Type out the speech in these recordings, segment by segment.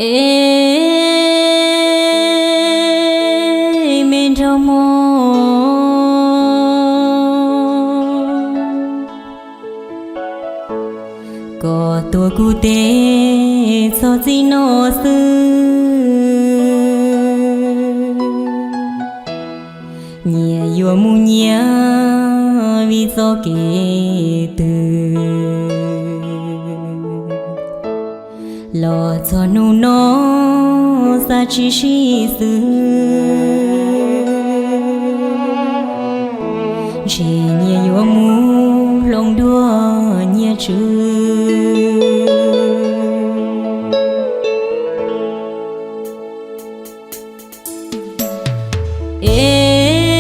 Es me nraug mog, koj tuav kuv tes txog txij no xwb, nyias yuav mus nyias vim txoj kev twg. Los txog hnub no xav tsis sib xws, ntshe nyias yuav mus hloov dua nyias tswv. Es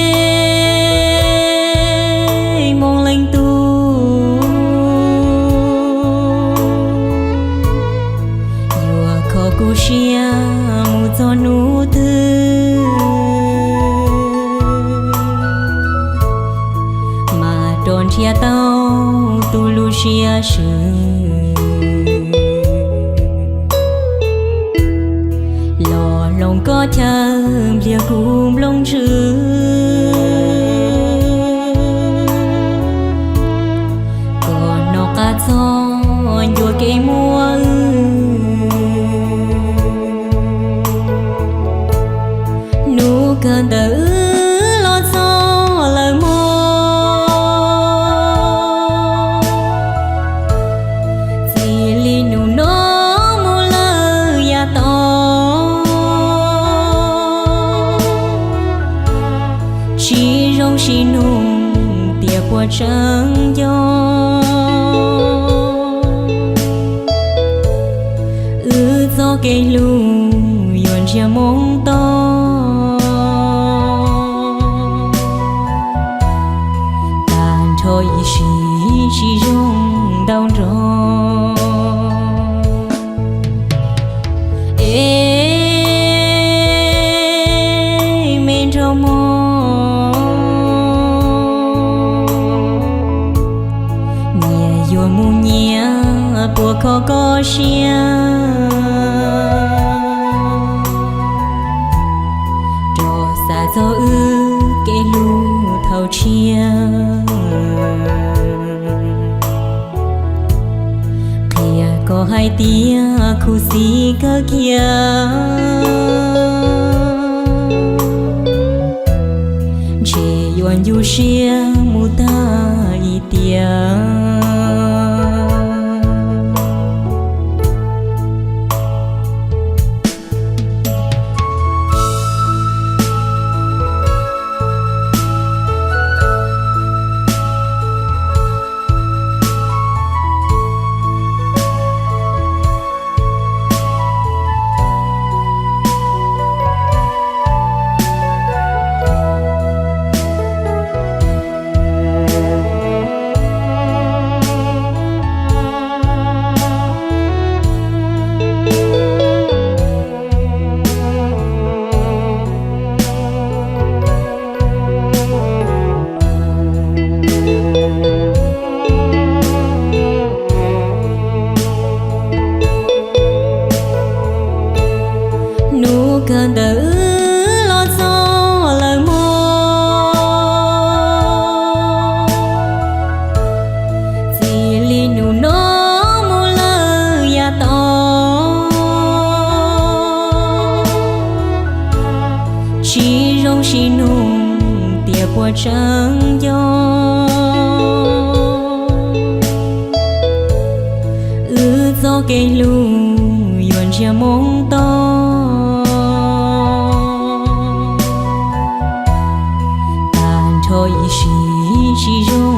moo leej tub, yuav kho kuv siab mus txog hnub twg, mas rov nrhiav tau tus lub siab swm, los hloov koj chaw npliag kuv nplooj ntswg, kom noj qab txog ncua kev muaj wb. Hnub kawg ntawd wb los txog lawm mog, txij li hnub no mus lawm yav tom, tsis zoo sib nug tias puas tseeb nco. Wb txoj kev hlub yuav ntsiag moo to, tag nrho ib sim tsis zoo ntau nrog. Es me nraug mog, nyias yuav mus nyias puas kho koj siab, rov xav txog wb kev hlub thaum tshiab. Qhia koj hais tias khuv xim kawg kiag, ntshe yuav ncu siab mus tag ib tiam. Hnub kawg ntawd wb los txog lawm mog, txij li hnub no mus lawm yav tom, tsis zoo sib nug tias puas tseeb nco. Wb txoj kev hlub yuav ntsiag moo to, tag nrho ib sim tsis zoo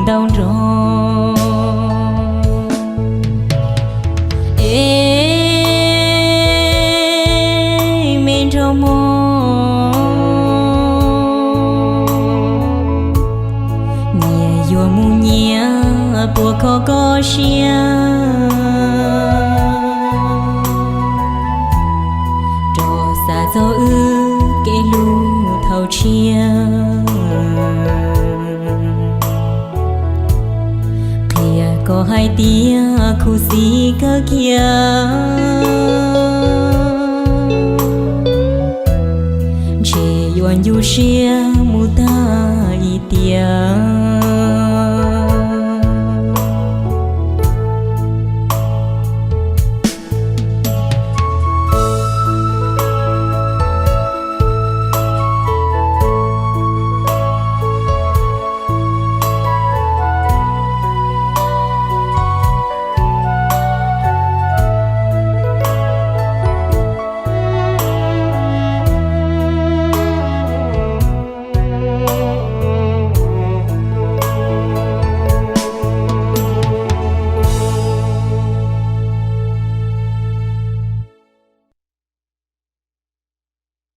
ntau nrog. Es me nraug mog, nyias yuav mus nyias puas kho koj siab, rov xav txog wb kev hlub thaum tshiab. Qhia koj hais tias khuv xim kawg kiag, tu siab mus tag ib tiam.